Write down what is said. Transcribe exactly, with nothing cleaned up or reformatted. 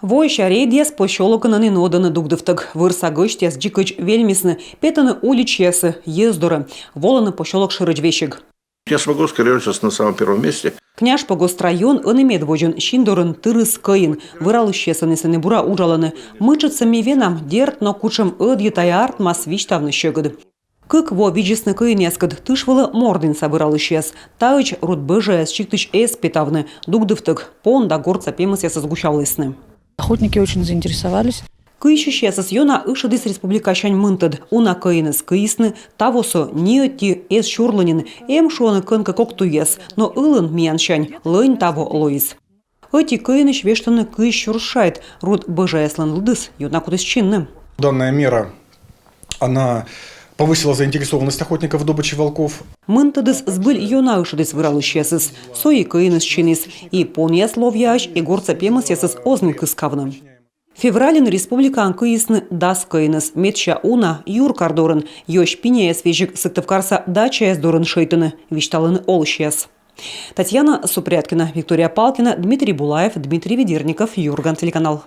Воысь рейдъяс посёлокын ӧні нуӧдӧны дугдывтӧг. Вӧрса гӧсьтъяс дзикӧдз вельмисны, петӧны уличьясӧ, йӧз дорӧ, волӧны посёлок шӧрӧдз весиг. Княжпогост район ӧні медводзын, син дорын тырыс кӧин. Вӧралысьяс ӧні сэні бура уджалӧны. Мытшӧдсӧ ми венам, дерт, но кутшӧм ӧдйӧ тайӧ артмас, висьтавны сьӧкыд. Кык во видзисны кӧинъяскӧд. Тыш вылӧ Мордінса вӧралысьяс. Таӧдз руд бӧжаяс сиктысь эз петавны. Дугдывтӧг, пон да гортса пемӧсъясӧс гусявлісны. Охотники очень заинтересовались. Кыйсьысьясӧс ёна ышӧдіс республикасянь мынтӧд. Уна кӧинӧс кыйисны, таво со ни ӧти эз сюрлы нин. Эм, шуӧны, кӧнкӧ кок туйяс, но ылын миянсянь лӧнь таво лоис. Ӧти кӧинысь вештӧны кызь сюрс шайт. Руд бӧжаяслӧн лыдыс ёна кутіс чинны. Данная мера, она повысила заинтересованность охотников в добыче волков. Мынтӧдыс збыль ёна ышӧдіс вӧралысьясӧс. Со и кӧинӧс чиніс, и понъяс ловъяӧсь, и гортса пемӧсъясӧс оз нин кыскавны. Февральын республикаын кыйисны дас кӧинӧс. Медся уна юркар дорын. Ёсь пиняяс весиг Сыктывкарса дачаяс дорын шӧйтӧны, висьталӧны олысьяс. Татьяна Супряткина, Виктория Палкина, Дмитрий Булаев, Дмитрий Ведерников, Юрган телеканал.